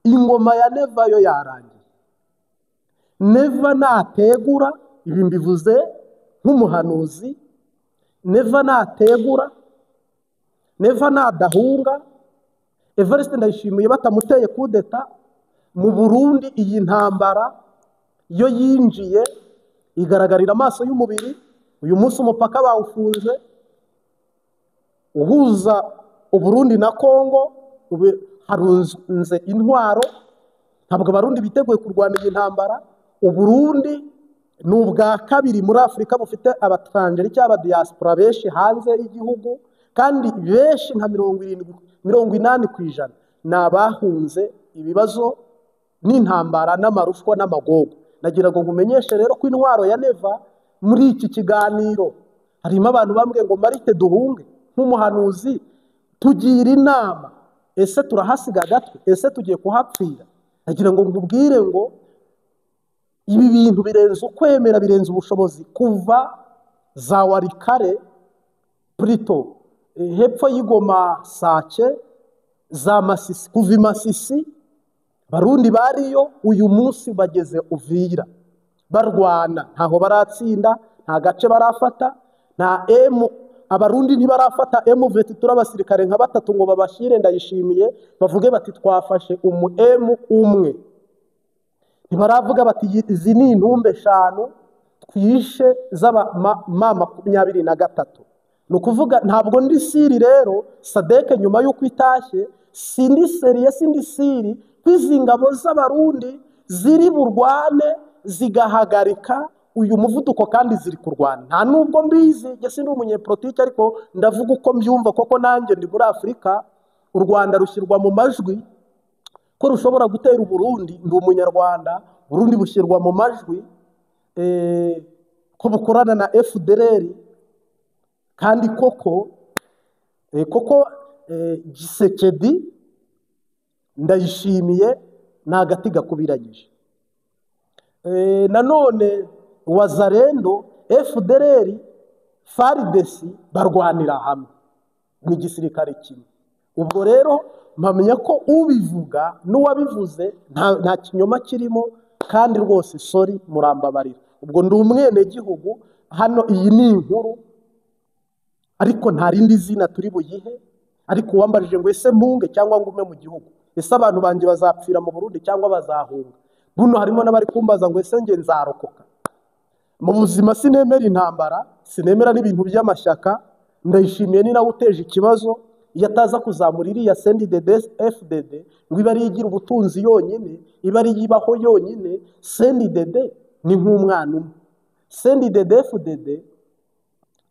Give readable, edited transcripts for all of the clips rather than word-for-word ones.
Ingoma ya Neva yo yarangiye. Neva nategura, ibi mbivuze nk'umuhanuzi, Neva nategura, Neva nadahunga, Evariste Ndayishimiye batamuteye kudeta mu Burundi, iyi ntambara yo yinjiye igaragarira amaso y'umubiri. Uyu munsi umupaka bawufunze uhuza Uburundi na Kongo, harunze intwaro, ntabwo Abarundi biteguye kurwana iyi ntambara. Uburundi ni ubwa kabiri muri Afurika bufite abatrangeri cyangwa abadiaspora benshi hanze y'igihugu, kandi benshi nka 70 80% ni abahunze ibibazo n'intambara n'amarushwa n'amagogo. Nagira ngo nkumenyeshe rero ko intwaro ya Neva muri iki kiganiro harimo abantu bambwiye ngo Marite duhunge, nk'umuhanuzi tugira inama, ese turahasiga agatwe, ese tugiye kuhapfira? Nagira ngo nkubwire ngo ibi bintu birenze ukwemera, birenze ubushobozi. Kuva za Warikare Prito hepfo y'Igoma Sake za Masisi, kuva i Masisi Barundi bariyo, uyu munsi bageze Uvira barwana, ntaho baratsinda, nta gace barafata, nta M Abarundi ntibarafata M23 abasirikare nka batatu ngo babashire Ndayishimiye bavuge bati twafashe umu M umwe. Ntibaravuga bati izi ni intumbe 5 twishe z'aba ma 23. Ni ukuvuga ntabwo ndi siri rero Sadeke nyuma y'uko itashye, sindi seriye, sindi siri kwizi ngabo z'Abarundi ziri burwane zigahagarika uyu muvuduko, kandi ziri kurwana. Nta nubwo mbizi, njye sindi umunyepolitiki, ariko ndavuga uko mbyumva, koko nanjye ndi muri Afurika. U Rwanda rushyirwa mu majwi ko rushobora gutera Uburundi, ndi umunyarwanda. Burundi bushyirwa mu majwi ko bukorana na FDLR, kandi koko koko Gisekedi Ndayishimiye ni agati gakubiranyije. Nanone Wazalendo, FDLR, FARDC barwanira hamwe, ni igisirikare kimwe. Ubwo rero mpamenya ko ubivuga n'uwabivuze nta kinyoma kirimo, kandi rwose sorry murambabarira. Ubwo ndi umwenegihugu hano, iyi ni inkuru ariko nta rindi zina turi buyihe. Ariko uwambarije ngo ese mpunge cyangwa ngume mu gihugu, ese abantu banjye bazapfira mu Burundi cyangwa bazahunga? Buno harimo n'abari kumbaza ngo ese nge nzarokoka? Mu buzima sinemera intambara, sinemera n'ibintu by'amashyaka. Ndayishimiye ni nawe uteje ikibazo, iyo ataza kuzamura iriya CNDD FDD ngo ibe ariyo igira ubutunzi yonyine, ibe ariyo ibaho yonyine. CNDD ni nk'umwana umwe, CNDD FDD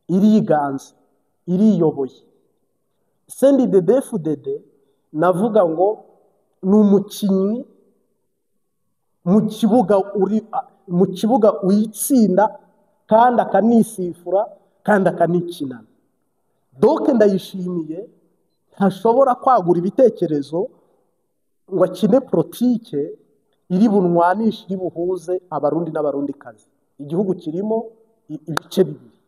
iriganza, iriyoboye. CNDD FDD navuga ngo ni umukinnyi mu kibuga, uri mu kibuga uyitsinda kandi akanisifura kandi akanikinana. Doke Ndayishimiye ntashobora kwagura ibitekerezo ngo akine politike iri bunwanishe, iri buhuze Abarundi n'Abarundikazi. Igihugu kirimo ibice bibiri,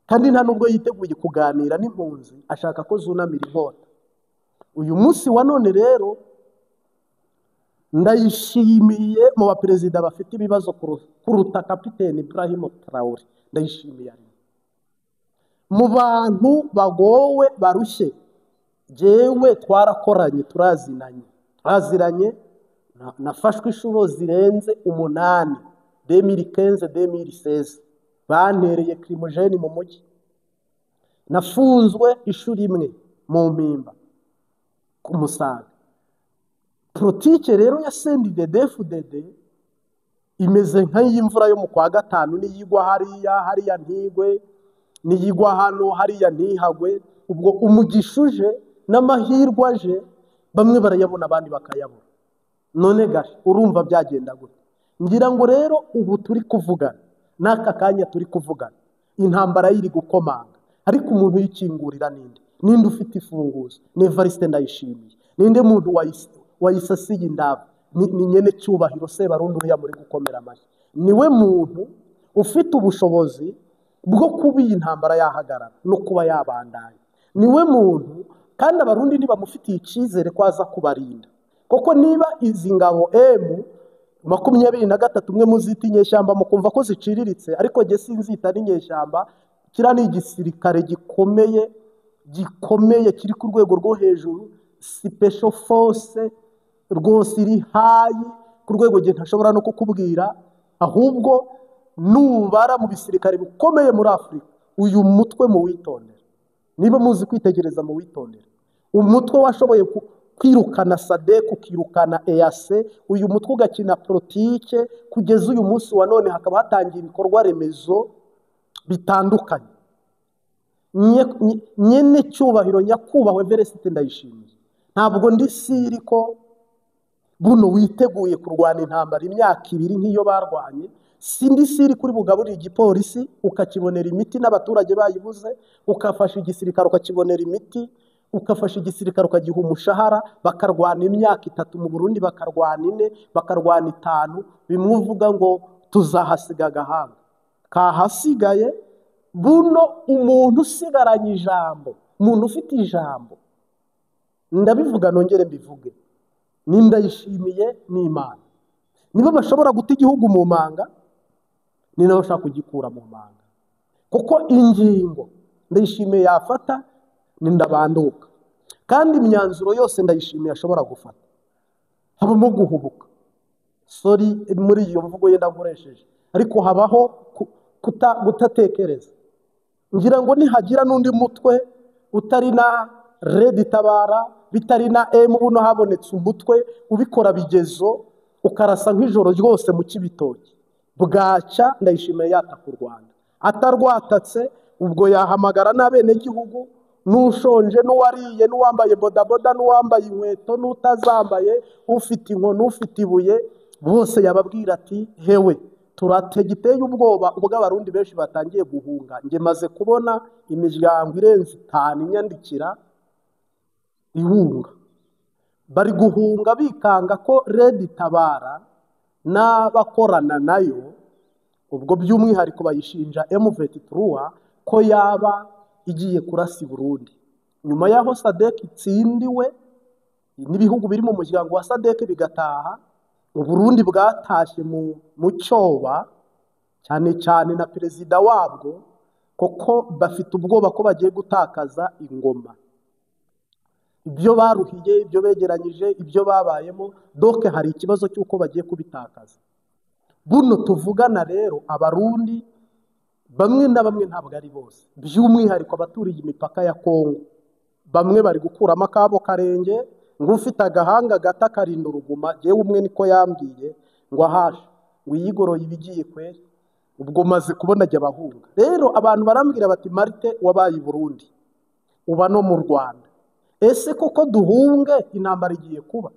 kandi nta nubwo yiteguye kuganira n'impunzi, ashaka ko zunamira inkota. Uyu munsi wa none rero Ndayishimiye mu baperezida bafite ibibazo kuruta Kapiteni Ibrahim Traore, Ndayishimiye ari mu bantu bagowe barushye. Jewe twarakoranye, turaziranye, nafashwe inshuro zirenze 8 2015 2016, bantereye crimogene mu mujyi, nafunzwe inshuro imwe mu Mpimba ku Musaga. Politike rero ya CNDD FDD imeze nk'iy'imvura yo mu kwa gatanu, niyigwa hariya hariya ntigwe, niyigwa hano hariya ntihagwe. Ubwo umugisha uje n'amahirwe aje, bamwe barayabona abandi bakayabura. None gasha urumva byagenda gute? Ngira ngo rero ubu turi kuvugana n'aka kanya turi kuvugana, intambara iri gukomanga, ariko umuntu yikingurira ninde? Ninde ufite ifunguzo? Ni Evariste Ndayishimiye. Ninde muntu wayisasiye indabo? Ni nyene cyubahiro Sebarundi uriya muri gukomera amashyi. Niwe muntu ufite ubushobozi bwo kuba iyi ntambara yahagarara no kuba yabandanya. Niwe muntu, kandi Abarundi ntibamufitiye icyizere ko aza kubarinda. Koko niba izi ngabo M23 mwe muzita inyeshyamba mukumva ko ziciriritse, ariko jye sinzita n'inyeshyamba, kiriya ni igisirikare gikomeye gikomeye kiri ku rwego rwo hejuru, special force rwose iri high ku rwego jye ntashobora no kukubwira. Ahubwo nubara mu bisirikare bikomeye muri Afurika, uyu mutwe muwitondere. Niba muzi kwitegereza muwitondere. Umutwe washoboye kwirukana SADC, ukirukana EAC, uyu mutwe ugakina politike kugeza uyu munsi wa none hakaba hatangiye ibikorwa remezo bitandukanye. Nyene cyubahiro nyakubahwa Evariste Ndayishimiye, ntabwo ndi siri ko buno witeguye kurwana intambara imyaka ibiri nk'iyo barwanye. Sindi siri kuri bugaburira igipolisi ukakibonera imiti n'abaturage bayibuze, ukafasha igisirikare ukakibonera imiti, ukafasha igisirikare ukagiha umushahara, bakarwana imyaka 3 mu Burundi, bakarwana 4, bakarwana 5, bimwe uvuga ngo tuzahasiga agahanga kahasigaye. Buno umuntu usigaranye ijambo, umuntu ufite ijambo, ndabivuga nongere mbivuge, ni Ndayishimiye n'Imana. Nibo bashobora guta igihugu mu manga, ni nabo bashaka kugikura mu manga. Kuko ingingo Ndayishimiye yafata ni ndabanduka, kandi imyanzuro yose Ndayishimiye ashobora gufata habamo guhubuka. Sorry muri iyo mvugo yenda nkoresheje, ariko habaho kutatekereza. Ngira ngo nihagira n'undi mutwe utari na Red Tabara, bitari na M, buno habonetse umutwe ubikora bigezo ukarasa nk'ijoro ryose mu Kibitoki, bwacya Ndayishimiye yataka u Rwanda. Atarwatatse ubwo yahamagara n'abenegihugu, n'ushonje n'uwariye n'uwambaye bodaboda n'uwambaye inkweto n'utazambaye, ufite inkono ufite ibuye, bose yababwira ati hewe turategiteye ubwoba. Ubwo abarundi benshi batangiye guhunga, nge maze kubona imiryango irenze 5 inyandikira ihunga. Bari guhunga bikanga ko Red Tabara n'abakorana nayo, ubwo by'umwihariko bayishinja M23 ko yaba igiye kurasa Burundi. Nyuma yaho SADC itsindiwe n'ibihugu biri mu muryango wa SADC bigataha, Uburundi bwatashye mu cyoba, cyane cyane na perezida wabwo, kuko bafite ubwoba ko bagiye gutakaza ingoma. Ibyo baruhiye, ibyo begeranyije, ibyo babayemo, doke hari ikibazo cy'uko bagiye kubitakaza. Buno tuvugana rero abarundi bamwe na bamwe, ntabwo ari bose, by'umwihariko abaturiye imipaka ya Kongo, bamwe bari gukuramo akabo karenge, ngo ufite agahanga gata karinda uruguma. Jewe umwe niko yambwiye ngo ahashe ngo iyigoroye ibigiye kweri. Ubwo maze kubona jya bahunga. Rero abantu barambwira bati Marite wabaye i Burundi uba no mu Rwanda, ese koko duhunge intambara igiye kuba?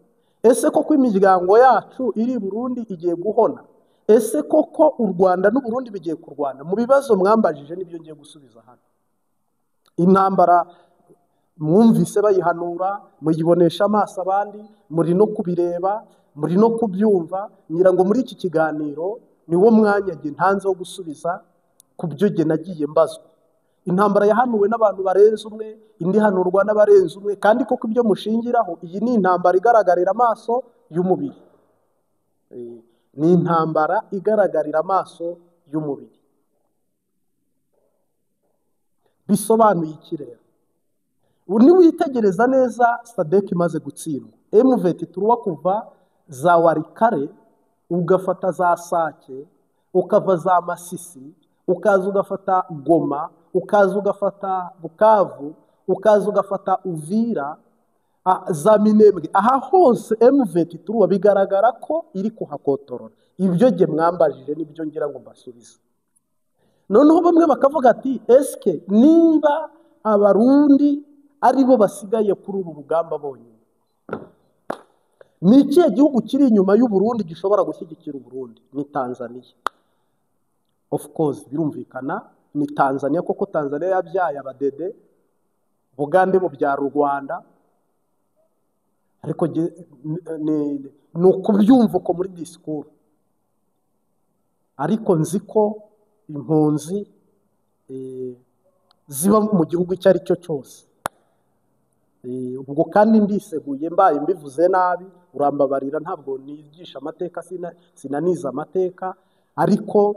Ese koko imiryango yacu iri i Burundi igiye guhona? Ese koko u Rwanda n'u Burundi bigiye kurwana? Mu bibazo mwambajije nibyo ngiye gusubiza hano. Intambara mwumvise bayihanura, muyibonesha amaso abandi, muri no kubireba, muri no kubyumva. Ngira ngo muri iki kiganiro niwo mwanya nge ntanze wo gusubiza ku byo nge nagiye mbazwa. Intambara yahanuwe n'abantu barenze umwe, indi hanurwa n'abarenze umwe, kandi koko ibyo mushingiraho, iyi ni intambara igaragarira amaso y'umubiri. Ni intambara igaragarira amaso y'umubiri. Bisobanuye iki rero? Niwitegereza neza SADC imaze gutsindwa, M23 kuva za Warikare, ugafata za Sake, ukava za Masisi, ukaza ugafata Goma, ukaza ugafata Bukavu, ukaza ugafata Uvira, za Minembwe, aha hose M23 bigaragara ko iri kuhakotorora. Ibyo jye mwambajije nibyo ngira ngo mbasubize. Noneho bamwe bakavuga ati eske niba abarundi aribo basigaye kuri uru rugamba bonyine, ni ikihe gihugu kiri inyuma y'u Burundi gishobora gushyigikira u Burundi? Ni Tanzania. Of course birumvikana ni Tanzania, koko Tanzania yabyaye abadede, Bugande bubyara u Rwanda. Ariko ni ukubyumva uko muri disikuru. Ariko nzi ko impunzi ziba mu gihugu icyo ari cyo cyose. Ubwo kandi ndiseguye mbaye mbivuze nabi, Urambabarira, ntabwo nigisha amateka, sinaniza amateka, ariko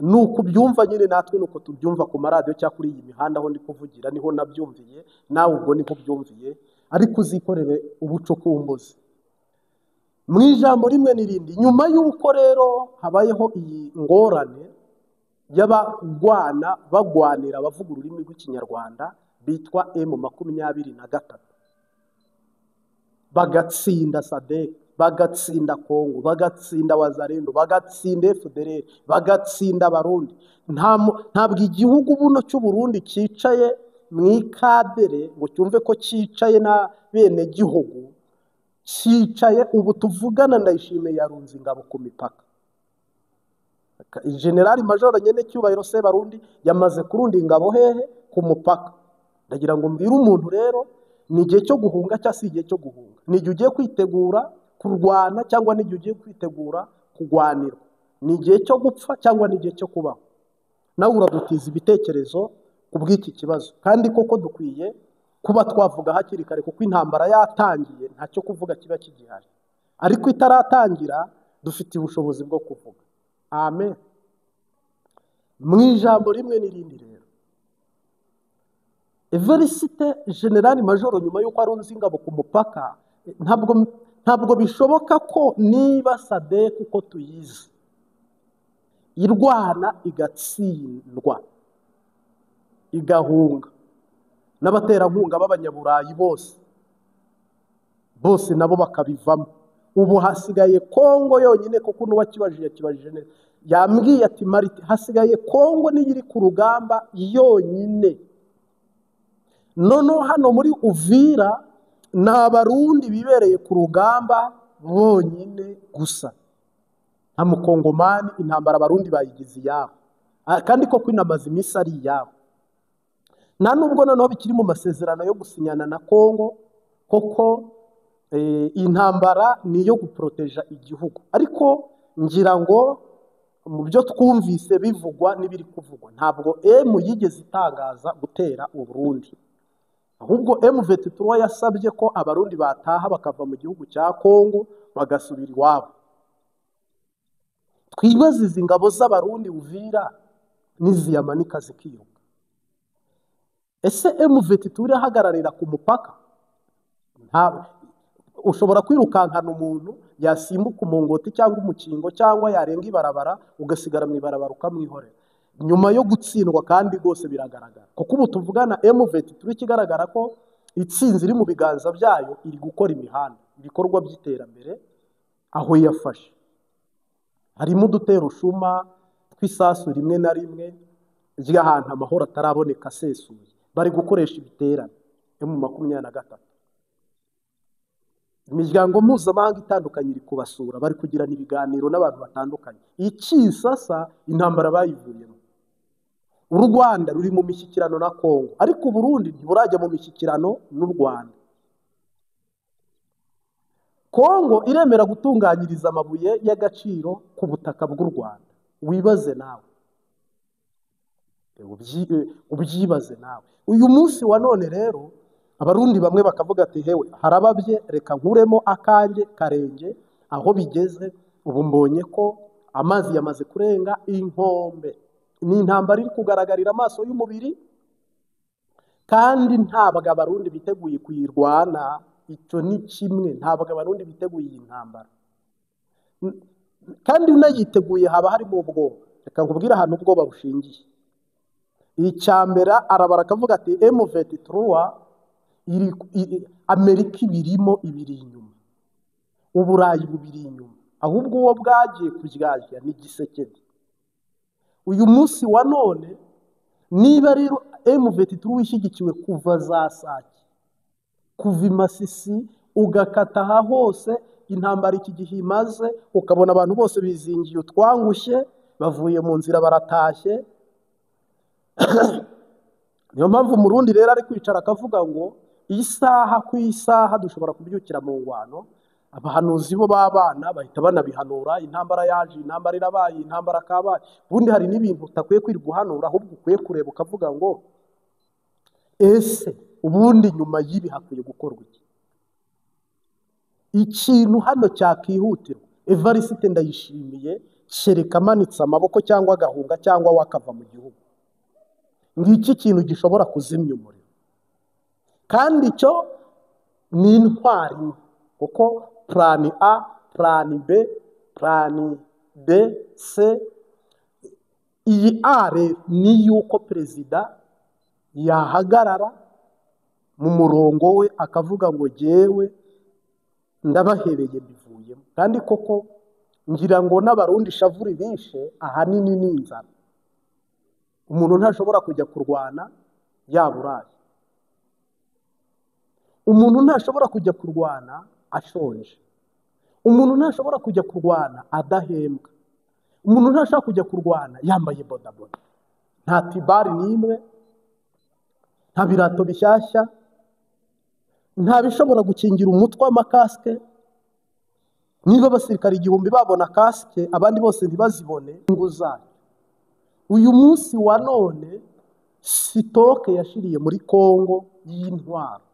nuko ubyumva nyine natwe nuko tubyumva ku maradiyo cyangwa kuri iyi mihanda aho ndi kuvugira, niho nabyumviye, nawe ubwo niho ubyumviye, ariko uzikorere ubucukumbuzi. Mu ijambo rimwe n'irindi, nyuma y'uko rero habayeho iyi ngorane y'abagwana bagwanira abavuga ururimi rw'Ikinyarwanda bitwa M23, bagatsinda SADC, bagatsinda Kongo, bagatsinda Wazalendo, bagatsinda FDLR, bagatsinda Abarundi. Ntabwo igihugu buno cy'u Burundi cyicaye mu ikadere ngo cyumve ko cyicaye na bene gihugu, cyicaye ubu tuvugana Ndayishimiye yarunze ingabo ku mipaka. General Major nyene Cyubahiro Sebarundi yamaze kurunda ingabo hehe? Ku mupaka. Ndagira ngo mbwire umuntu rero, ni igihe cyo guhunga cyangwa si igihe cyo guhunga? Ni igihe ugiye kwitegura kurwana cyangwa ni igihe ugiye kwitegura kugwanirwa? Ni igihe cyo gupfa cyangwa ni igihe cyo kubaho? Nawe uradutiza ibitekerezo ku bw'iki kibazo, kandi koko dukwiye kuba twavuga hakiri kare, kuko intambara yatangiye ntacyo kuvuga kiba kigihari, ariko itaratangira dufite ubushobozi bwo kuvuga. Amen. Mu ijambo rimwe n'irindi rero, Evariste General Major nyuma y'uko arunze ingabo ku mupaka, ntabwo bishoboka ko niba SADC uko tuyizi irwana igatsindwa igahunga n'abaterankunga b'abanyaburayi bose bose nabo bakabivamo, ubu hasigaye Kongo yonyine, kuko n'uwakibajije yakibajije neza, yambwiye ati Marite, hasigaye Kongo niyo iri ku rugamba yonyine. Noneho hano muri Uvira ni Abarundi bibereye ku rugamba bonyine gusa, nta mukongomani. Intambara Abarundi bayigize iyabo, kandi koko inamaze iminsi ari iyabo. Nta nubwo noneho bikiri mu masezerano yo gusinyana na Kongo, koko intambara ni iyo guporoteja igihugu, ariko ngira ngo mu byo twumvise bivugwa n'ibiri kuvugwa, ntabwo M yigeze itangaza gutera Uburundi, ahubwo M23 yasabye ko Abarundi bataha bakava mu gihugu cya Kongo bagasubira iwabo. Twibaze izi ngabo z'Abarundi Uvira n'iziyamanika zikiruka. Ese M23 irahagararira ku mupaka? Ushobora kwirukankana umuntu yasimbuka umungoti cyangwa umukingo cyangwa yarenga ibarabara, ugasigara mu ibarabara ukamwihorera nyuma yo gutsindwa, kandi rwose biragaragara kuko ubu tuvugana M23 ikigaragara ko itsinzi iri mu biganza byayo, iri gukora imihanda, ibikorwa by'iterambere aho yafashe, harimo uduterushuma tw'isasu rimwe na rimwe ry'ahantu amahoro ataraboneka asesuye, bari gukoresha ibiterane M23. Imiryango mpuzamahanga itandukanye iri kubasura, bari kugirana ibiganiro n'abantu batandukanye. Ikisasa intambara bayivuyemo. U Rwanda ruri mu mishyikirano na Kongo, ariko Burundi ntiburajya mu mishyikirano n'u Rwanda. Kongo iremera gutunganyiriza amabuye y'agaciro ku butaka bw'u Rwanda. Wibaze nawe, ubyibaze nawe. Uyu munsi wa none rero Abarundi bamwe bakavuga ati hewe harababye, reka nkuremo akanjye karenge aho bigeze ubu mbonye ko amazi yamaze kurenga inkombe. Ni intambara iri kugaragarira amaso y'umubiri, kandi ntabwo Abarundi biteguye kuyirwana. Icyo ni kimwe, ntabwo Abarundi biteguye iyi ntambara, kandi unayiteguye haba harimo ubwoba. Reka nkubwire ahantu ubwoba bushingiye. Icya mbere arabara akavuga ati M23 Amerika ibirimo, ibiri inyuma, Uburayi bubiri inyuma, ahubwo uwo bwagiye kuryarya ni Gisekedi. Uyu munsi wa none niba rero M23 ishyigikiwe kuva za Sake, kuva i Masisi ugakata aha hose, intambara iki gihe imaze, ukabona abantu bose bizingiye utwangushye, bavuye mu nzira baratashye. Niyo mpamvu Umurundi rero ari kwicara akavuga ngo isaha ku isaha dushobora kubyukira mu ngwano. Abahanuzi bo b'abana bahita banabihanura, intambara yaje, intambara irabaye, intambara kabaye. Ubundi hari n'ibintu utakwiye kwirirwa uhanura, ahubwo ukwiye kureba ukavuga ngo ese ubundi nyuma y'ibi hakwiye gukorwa iki? Ikintu hano cyakihutirwa, Evariste Ndayishimiye kereka amanitse amaboko cyangwa agahunga cyangwa wakava mu gihugu. Ngiki kintu gishobora kuzimya umuriro, kandi icyo ni intwari, kuko plan A, plan B, plan D, C. Iyi A ni yuko perezida yahagarara mu murongo we akavuga ngo jyewe ndabahebeye mbivuyemo. Kandi koko ngira ngo n'Abarundi shavuri bishe ahanini ni inzara. Umuntu ntashobora kujya kurwana yaburaye, umuntu ntashobora kujya kurwana ashonje, umuntu ntashobora kujya kurwana adahembwa, umuntu ntashobora kujya kurwana yambaye bodaboda, nta tibari n'imwe, nta birato bishyashya, nta bishobora gukingira umutwe w'amakasike. Niba abasirikare 1000 babona kasike abandi bose ntibazibone, ingo zayo. Uyu munsi wa none sitoke yashiriye muri Kongo y'intwaro.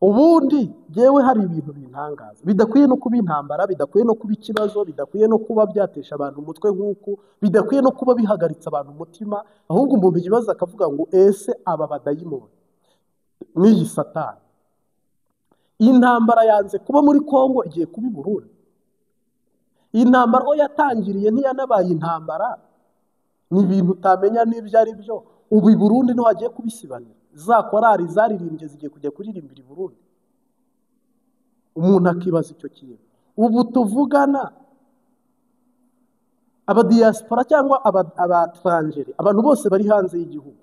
Ubundi jewe hari ibintu bintangaza bidakwiye no kuba intambara, bidakwiye no kuba ikibazo, bidakwiye no kuba byatesha abantu umutwe nk'uku, bidakwiye no kuba bihagaritse abantu umutima, ahubwo umuntu yibaza akavuga ngo ese aba badayimoni n'iyi Satani, intambara yanze kuba muri Kongo igiye kuba i Burundi. Intambara aho yatangiriye ntiyanabaye intambara, ni ibintu utamenya n'ibyo ari byo. Ubu i Burundi niho hagiye kubisibanira, za korari zaririmbye zigiye kujya kuririmbira i Burundi. Umuntu akibaza icyo kintu. Ubu tuvugana abadiaspora cyangwa abatrangere, abantu bose bari hanze y'igihugu,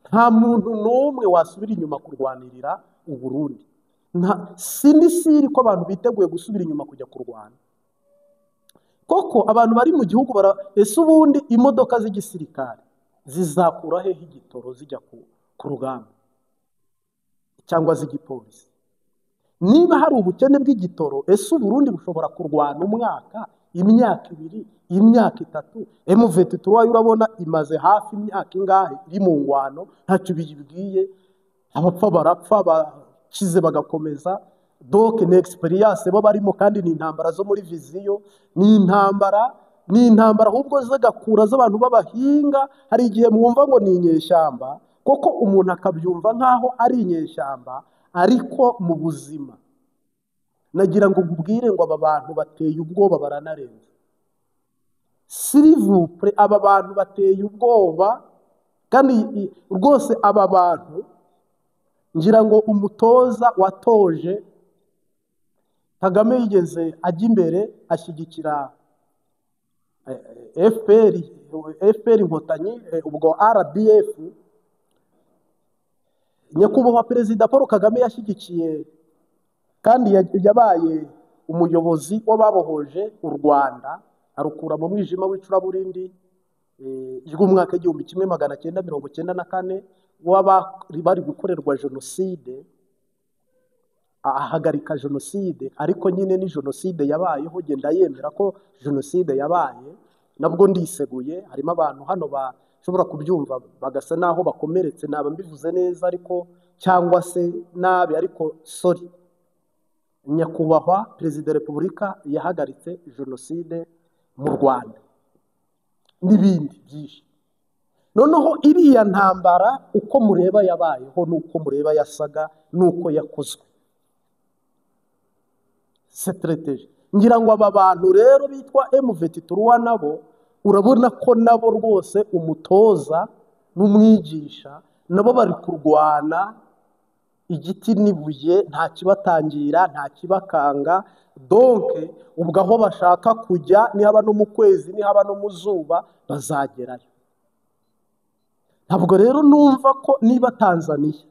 nta muntu n'umwe wasubira inyuma kurwanirira u Burundi. Sindi siri ko abantu biteguye gusubira inyuma kujya kurwana. Koko abantu bari mu gihugu ese ubundi imodoka z'igisirikare zizakura hehe igitoro zijya ku rugamba cyangwa z'igipolisi? Niba hari ubukene bw'igitoro, ese Uburundi bushobora kurwana umwaka, imyaka 2, imyaka 3? M23 urabona imaze hafi imyaka ingahe iri mu ngwano, ntacyo biyibwiye, abapfa barapfa, bakize bagakomeza. Donc ni experience bo barimo, kandi ni intambara zo muri viziyo, ni intambara ahubwo zagakura z'abantu b'abahinga. Hari igihe mwumva ngo ni inyeshyamba, koko umuntu akabyumva nkaho ari inyeshyamba, ariko mu buzima nagira ngo nkubwire ngo aba bantu bateye ubwoba, baranarenze. S'il vous plaît, aba bantu bateye ubwoba, kandi rwose aba bantu ngira ngo umutoza watoje Kagame yigeze ajya imbere ashyigikira FPR Inkotanyi, ubwo RDF. Nyakubahwa Perezida Paul Kagame yashyigikiye kandi yabaye umuyobozi w'ababohoje u Rwanda, arukura mu mwijima w'icuraburindi ry'umwaka 1994 w'abari bari gukorerwa jenoside, ahagarika jenoside. Ariko nyine ni jenoside yabayeho, genda yemera ko jenoside yabaye, nabwo ndiseguye. Harimo abantu hano bashobora kubyumva bagasa naho bakomeretse, naba mbivuze neza ariko cyangwa se nabi, ariko sorry. Nyakubahwa Perezida wa Repubulika yahagaritse jenoside mu Rwanda n'ibindi byinshi. Noneho iriya ntambara uko mureba yabayeho n'uko mureba yasaga n'uko yakozwe, strategy. Ngira ngo aba bantu rero bitwa M23 nabo urabona ko nabo rwose umutoza n'umwigisha nabo bari kurwana igiti n'ibuye, nta kibatangira, nta kibakanga. Donc ubwo aho bashaka kujya, nihaba no mu kwezi, nihaba no mu zuba, bazagerayo. Ntabwo rero numva ko niba Tanzania,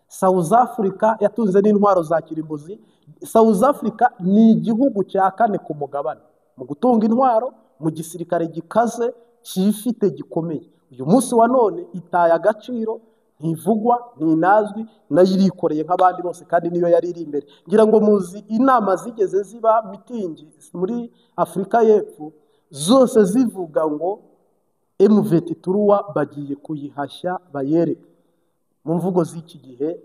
South Africa yatunze n'intwaro za kirimbuzi. South Africa ni igihugu cya 4 ku mugabane mu gutunga intwaro, mu gisirikare gikaze cyifite gikomeye. Uyu munsi wa none itaye agaciro, ntivugwa, ntinazwi, nayo irikoreye nk'abandi bose, kandi niyo yari iri imbere. Ngira ngo muzi inama zigeze ziba mitingi muri Afurika y'Epfo zose zivuga ngo M23 bagiye kuyihashya bayereke. Mu mvugo z'iki gihe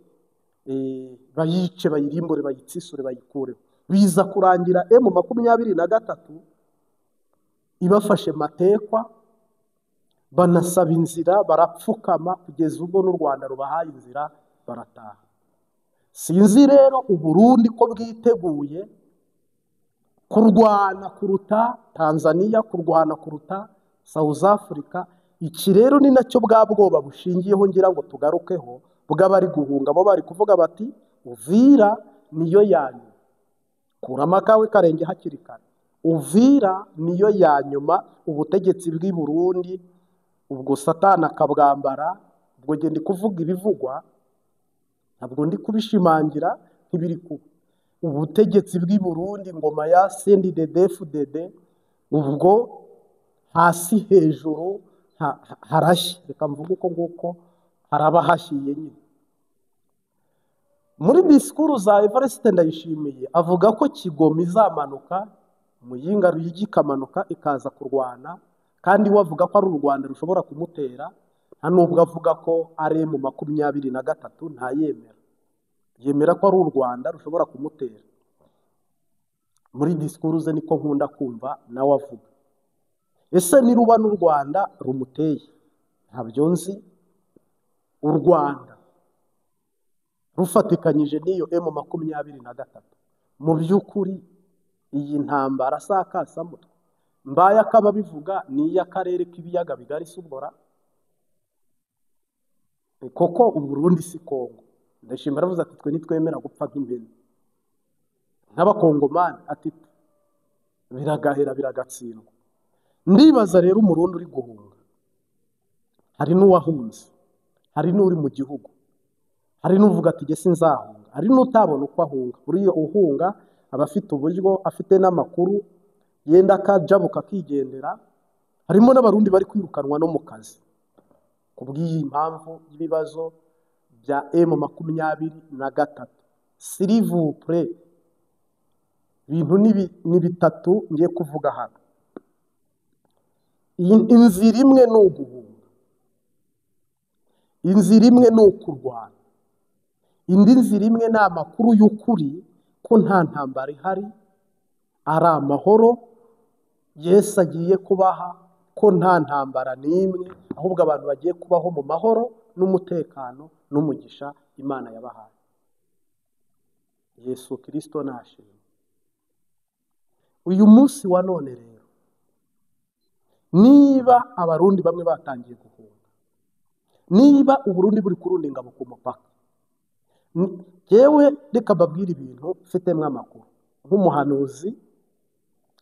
Bayice, bayirimbure, bayitsisure, bayikureho. Biza kurangira M23 ibafashe matekwa, banasaba inzira, barapfukama kugeza ubwo n'u Rwanda rubahaye inzira barataha. Sinzi rero Uburundi ko bwiteguye kurwana kuruta Tanzania, kurwana kuruta South Africa. Iki rero ni nacyo bwa bwoba bushingiyeho ngira ngo tugarukeho, bw'abari guhunga. Bo bari kuvuga bati Uvira niyo yanyu, kuramo akawe karenge hakiri kare, Uvira niyo ya nyuma. Ubutegetsi bw'i Burundi ubwo Satani akabwambara. Ubwo nge ndi kuvuga ibivugwa, ntabwo ndi kubishimangira nk'ibiri kuba. Ubutegetsi bw'i Burundi, ngoma ya CNDD-FDD, ubwo hasi hejuru harashye, reka mvuge uko nguko, haraba hashiye nyine. Muri disikuru za Evariste Ndayishimiye avuga ko Kigoma izamanuka, Muyinga Ruyigi ikamanuka ikaza kurwana, kandi we avuga ko ari u Rwanda rushobora kumutera. Nta nubwo avuga ko ari M23, ntayemera, yemera ko ari u Rwanda rushobora kumutera. Muri disikuru ze niko nkunda kumva nawe avuga. Ese niruba n'u Rwanda rumuteye? Ntabyo nzi. U Rwanda rufatikanyije n'iyo M23, mu by'ukuri iyi ntambara sakasamutwe mbaye akaba bivuga ni iy'akarere k'ibiyaga bigari subora, koko Uburundi si Kongo. Ndashimira aravuze ati twe nitwemera gupfa nk'impene nk'abakongomani, ati biragahera biragatsindwa. Ndibaza rero Umurundi uri guhunga, hari n'uwahunze, hari n'uri mu gihugu, hari n'uvuga ati jye sinzahunga, hari n'utabona uko ahunga. Buriya uhunga aba afite uburyo, afite n'amakuru, yenda akajabuka akigendera. Harimo n'Abarundi bari kwirukanwa no mu kazi kubw'iyi mpamvu y'ibibazo bya M23. S'il vous plaît, ibintu ni bitatu ngiye kuvuga hano. Inzira imwe ni uguhunga, inzira imwe ni ukurwana, indi nzira imwe ni amakuru y'ukuri ko nta ntambara ihari, ari amahoro Yesu agiye kubaha, ko nta ntambara n'imwe, ahubwo abantu bagiye kubaho mu mahoro n'umutekano n'umugisha Imana yabahaye. Yesu Kristo nashimwe. Uyu munsi wa none rero, niba Abarundi bamwe batangiye guhunga, niba Uburundi buri kurunda ingabo ku mupaka, jewe reka mbabwire ibintu mfitemo amakuru nk'umuhanuzi,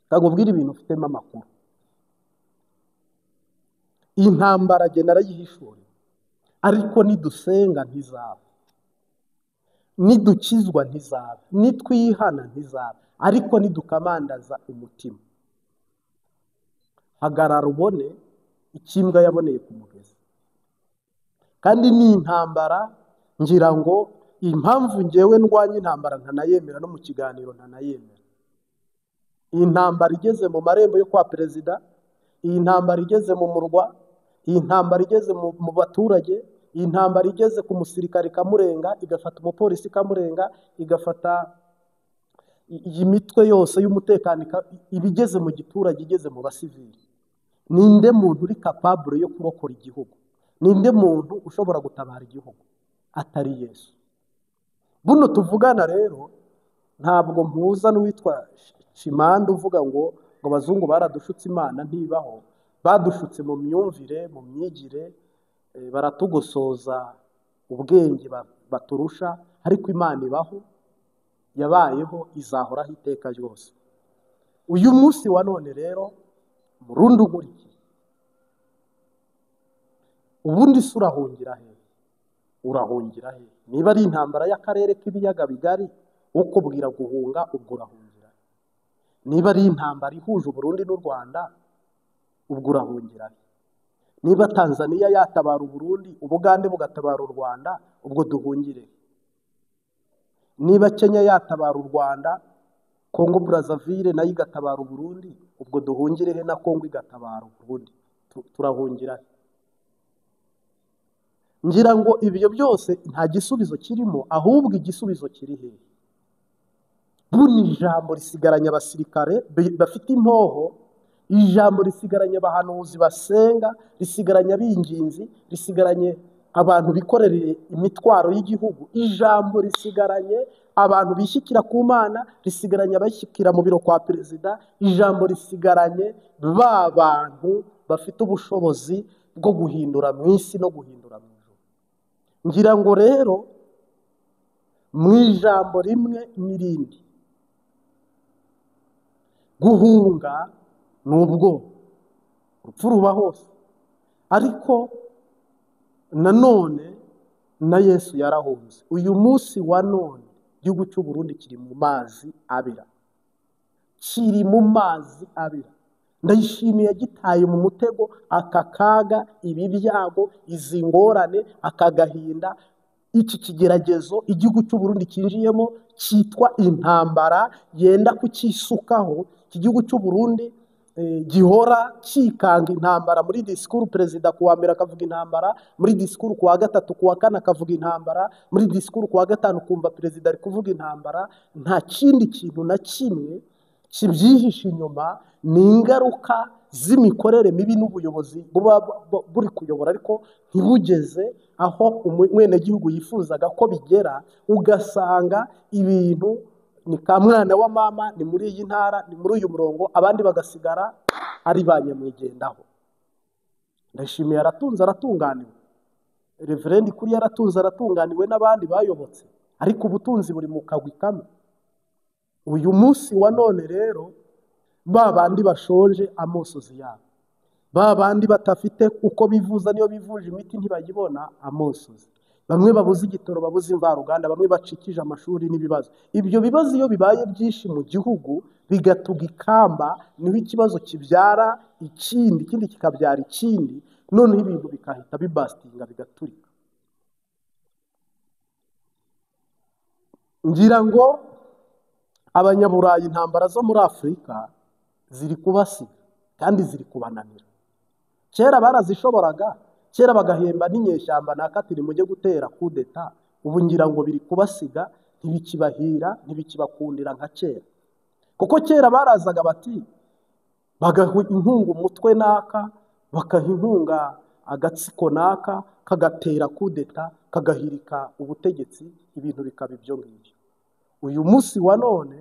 nkakubwira ibintu mfitemo amakuru. Iyi ntambara jye narayihishuriwe, ariko nidusenga ntizaba, nidukizwa ntizaba, nitwihana ntizaba, ariko nidukamandaza umutima. Hagarara ubone ikimbwa yaboneye ku mugezi. Kandi ni intambara, ngira ngo impamvu ngewe ndwanya intambara ntanayemera, no mu kiganiro ntanayemera. Iyi ntambara igeze mu marembo yo kwa perezida, iyi ntambara igeze mu murwa, iyi ntambara igeze mu baturage, iyi ntambara igeze ku musirikare ikamurenga, igafata umupolisi ikamurenga, igafata iyi mitwe yose y'umutekano, ibigeze mu giturage, igeze mu basivili. Ninde muntu uri capable yo kurokora igihugu? Ninde muntu ushobora gutabara igihugu atari Yesu? Buno tuvugana rero ntabwo mpuza n'uwitwa Chimanda uvuga ngo abazungu baradushutse, Imana ntibaho. Badushutse mu myumvire, mu myigire, baratugosoza ubwenge baturusha, ariko Imana ibaho, yabayeho, izahoraho iteka ryose. Uyu munsi wa none rero, Murundi unkurikiye, ubundi se urahungira he? Urahungira he? Niba ari intambara y'akarere k'ibiyaga bigari, ukubwira guhunga, ubwo urahungira he? Niba ari intambara ihuje Uburundi n'u Rwanda, ubwo urahungira he? Niba Tanzania yatabara Uburundi, Ubugande bugatabara u Rwanda, ubwo duhungire he? Niba Kenya yatabara u Rwanda, Kongo Brazzaville nayo igatabara Uburundi, ubwo duhungire he? Na Kongo igatabara Uburundi, turahungira he? Ngira ngo ibyo byose nta gisubizo kirimo, ahubwo igisubizo kiri hehe? Buno ijambo risigaranye abasirikare bafite impoho, ijambo risigaranye abahanuzi basenga, risigaranye abinginzi, risigaranye abantu bikorereye imitwaro y'igihugu, ijambo risigaranye abantu bishyikira ku Mana, risigaranye abashyikira mu biro kwa perezida, ijambo risigaranye ba bantu bafite ubushobozi bwo guhindura mu isi no guhindura mu ijuru. Ngira ngo rero mu ijambo rimwe n'irindi, guhunga ni ubwoba, urupfu ruba hose, ariko nanone na Yesu yarahunze. Uyu munsi wa none igihugu cy'u Burundi kiri mu mazi abira, kiri mu mazi abira. Ndayishimiye gitaye mu mutego aka kaga, ibi byago, izi ngorane, aka gahinda, iki kigeragezo igihugu cy'u Burundi cyinjiyemo cyitwa intambara yenda kucyisukaho. Iki gihugu cy'u Burundi gihora kikanga intambara. Muri disikuru perezida kuwa mbere akavuga intambara, muri disikuru kuwa gatatu, kuwa kane akavuga intambara, muri disikuru kuwa gatanu kumva perezida ari kuvuga intambara. Nta kindi kintu na kimwe kibyihishe inyuma, ni ingaruka z'imikorere mibi n'ubuyobozi buba buri kuyobora ariko ntibugeze aho umwenegihugu yifuzaga ko bigera. Ugasanga ibintu ni ka mwana wa mama, ni muri iyi ntara, ni muri uyu murongo, abandi bagasigara ari ba nyamwigendaho. Ndashimiye aratunze aratunganiwe, Reverend kuri yaratunze aratunganiwe n'abandi bayobotse, ariko ubutunzi buri mu kagwi kamwe. Uyu munsi wa none rero ba bandi bashonje amosozi yabo, ba bandi batafite uko bivuza, niyo bivuje imiti ntibayibona amosozi, bamwe babuze igitoro, babuze imvaruganda, bamwe bacikije amashuri n'ibibazo. Ibyo bibazo iyo bibaye byinshi mu gihugu bigatuga ikamba, niho ikibazo kibyara ikindi, ikindi kikabyara ikindi, noneho ibintu bikahita bibastinga bigaturika. Ngira ngo abanyaburayi intambara zo muri Afurika ziri kubasiga kandi ziri kubananira. Kera barazishoboraga, kera bagahemba n'inyeshyamba nakatiri mujye gutera kudeta, ubu ngira ngo biri kubasiga, ntibikibahira, ntibikibakundira nka kera. Kuko kera barazaga bati bagaha inkunga umutwe naka, bakaha inkunga agatsiko naka, kagatera kudeta, kagahirika ubutegetsi, ibintu bikaba ibyo ngibyo. Uyu munsi wa none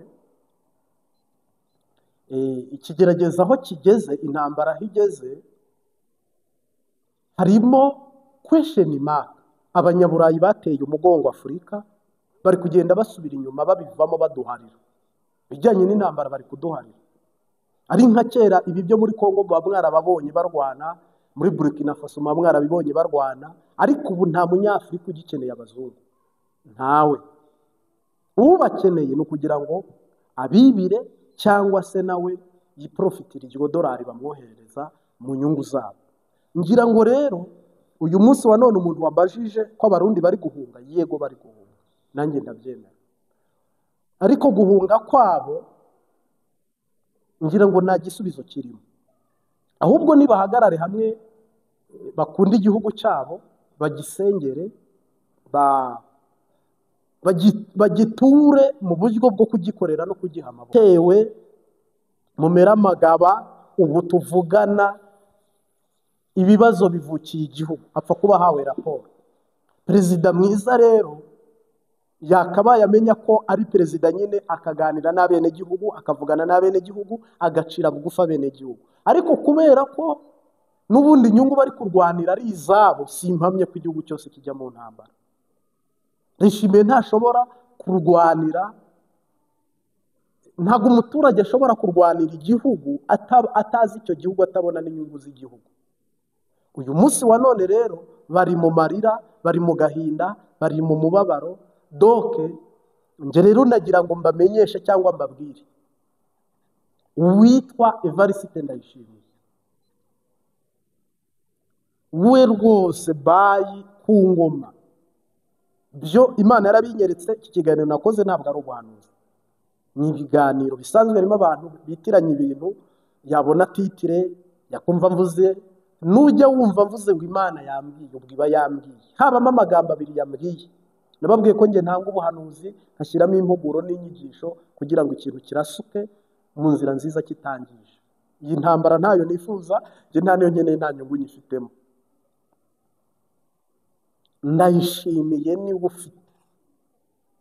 ikigerageza aho kigeze, intambara aho igeze, harimo question mark. Abanyaburayi bateye umugongo Afurika, bari kugenda basubira inyuma, babivamo baduharira. Bijyanye n'intambara bari kuduharira. Ari nka kera ibi byo muri Kongo baba mwarababonye barwana, muri Burkina Faso baba mwarabibonye barwana, ariko ubu nta munyafurika ugikeneye abazungu, ntawe. Ubakeneye ni ukugira ngo abibire cyangwa se nawe yiprofitira iryo dolari bamwoherereza mu nyungu zabo. Ngira ngo rero uyu munsi wa none umuntu wabajije ko abarundi bari guhunga, yego bari guhunga, nanjye ndabyemera, ariko guhunga kwabo ngira ngo nta gisubizo kirimo. Ahubwo nibahagarare hamwe, bakunde igihugu cyabo, bagisengere, bagiture mu buryo bwo kugikorera no kugiha amaboko. Tewe mumera amagaba, ubu tuvugana ibibazo bivukiye igihugu, apfa kuba hawe raporo. Perezida mwiza rero yakabaye amenya ko ari perezida nyine, akaganira n'abenegihugu, akavugana n'abenegihugu, agacira bugufi abenegihugu. Ariko kubera ko n'ubundi inyungu bari kurwanira ari izabo, simpamye ko igihugu cyose kijya mu ntambara. Ndayishimiye ntashobora kurwanira, ntabwo umuturage ashobora kurwanira igihugu atazi icyo gihugu, atabona n'inyungu z'igihugu. Uyu munsi wa none rero bari mu marira, bari mu gahinda, bari mu mubabaro. Doke nge rero nagira ngo mbamenyeshe cyangwa mbabwire, uwitwa Evariste Ndayishimiye we rwose bayi ku ngoma, byo Imana yarabinyeretse. Iki kiganiro nakoze ntabwo ari ubuhanuzi, ni ibiganiro bisanzwe, harimo abantu bitiranya ibintu, yabona titire yakumva mvuze Nujya wumva mvuze ngo Imana yambwiye, ubwo iba yambwiye. Habamo amagambo abiri yambwiye. Nababwiye ko njye ntanga ubuhanuzi, nkashyiramo impuguro n'inyigisho kugira ngo ikintu kirasuke mu nzira nziza kitangije. Iyi ntambara ntayo nifuza, njye nta niyo nkeneye, nta nyungu nyifitemo. Ndayishimiye niwe ufite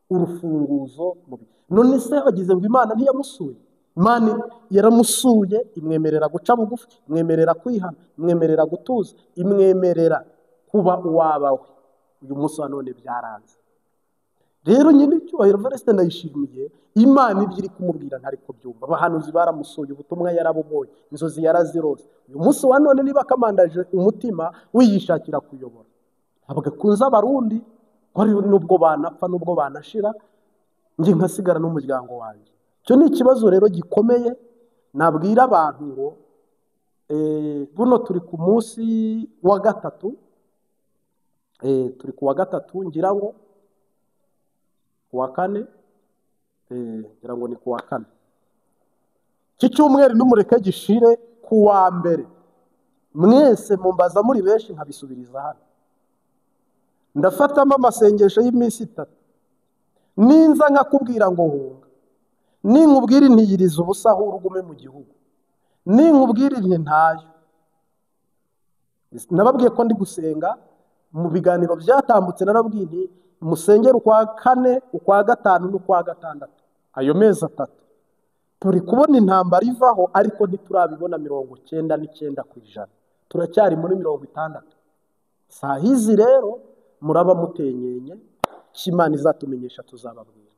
urufunguzo mubi. None se bagize ngo Imana ntiyamusuye? Imana yaramusuye, imwemerera guca bugufi, imwemerera kwihana, imwemerera gutuza, imwemerera kuba uwabawe. Uyu munsi wa none byaranze. Rero nyine icyubahiro Evariste Ndayishimiye, Imana ibyo iri kumubwira ntari kubyumva. Abahanuzi baramusuye, ubutumwa yarabubonye, inzozi yarazirose. Uyu munsi wa none niba akamandaje umutima wiyishakira kuyobora, ntabwo akunze Abarundi, nubwo banapfa nubwo banashira, njye nkasigara n'umuryango wanjye. Icyo ni ikibazo rero gikomeye nabwira abantu ngo buno turi ku munsi wa gatatu, turi ku wa gatatu ngira ngo ku wa kane, ngira ngo ni ku wa kane. Iki cyumweru nimureke gishire ku wa mbere. Mwese mumbaza muri benshi nkabisubiriza hano. Ndafatamo amasengesho y'iminsi itatu. Ninza nkakubwira ngo hunga, ninkubwira intiyiriza ubusa aho urugume mu gihugu, ninkubwira inti ntayo. Nababwiye ko ndi gusenga mu biganiro byatambutse, narabwiye nti musengere ukwa kane, ukwa gatanu n'ukwa gatandatu, ayo mezi atatu. Turi kubona intambara ivaho, ariko ntiturabibona 99%, turacyari muri 60. Saa hizi rero muraba mutenyenye, Imana izatumenyesha tuzababwira.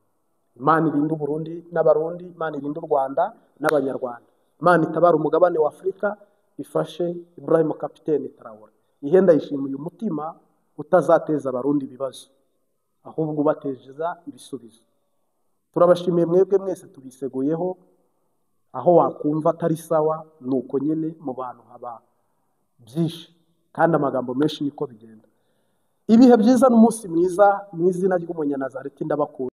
Imana irinde Uburundi n'Abarundi, Imana irinde u Rwanda n'Abanyarwanda, Imana itabara umugabane wa Afurika, ifashe Ibrahim Kapiteni Traore. Ihe ndayishimiye umutima utazateza Abarundi ibibazo, ahubwo ubateza ibisubizo. Turabashimiye mwebwe mwese, tubiseguyeho. Aho wakumva atari sawa nuko nyine mu bantu haba byinshi, kandi amagambo menshi niko bigenda. Ibihe byiza n'umunsi mwiza, mu izina ry'Umunyanazareti ndabakunda.